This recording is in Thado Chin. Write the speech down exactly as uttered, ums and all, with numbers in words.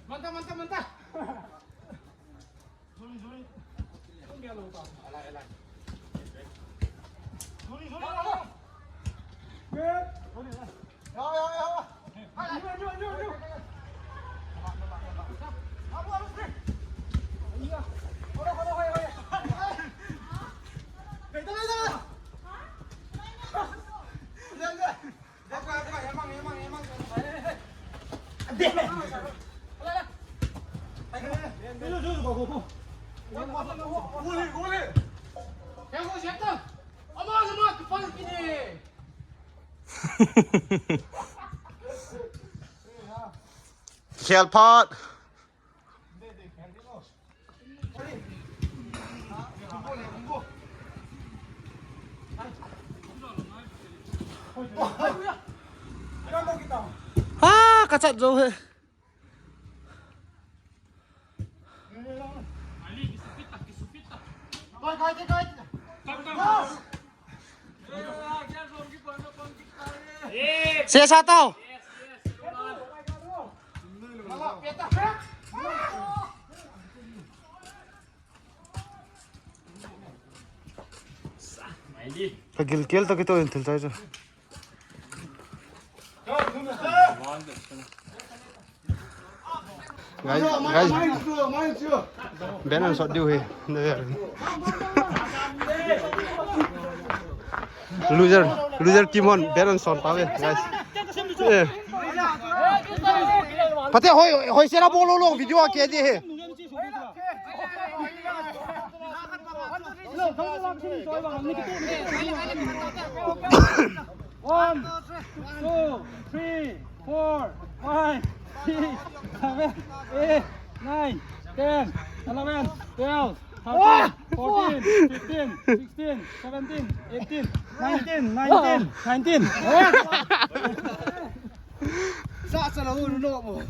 Manta, manta, manta. Khel phat. Ah, ka chat jo he. Sesa tao. Ka gilkel ta kito in thil chai chu. Guys, guys, ban an sot diu hi. Loser, loser team hon ban an sot pave, guys. Eh. Pate hoi, hoi sera bolo lo video a ke de he. One, two, three, four, five, six, seven, eight, nine, ten, eleven, twelve, thirteen, fourteen, fifteen, sixteen, seventeen, eighteen, nineteen, nineteen, nineteen. Sa sa lo no mo.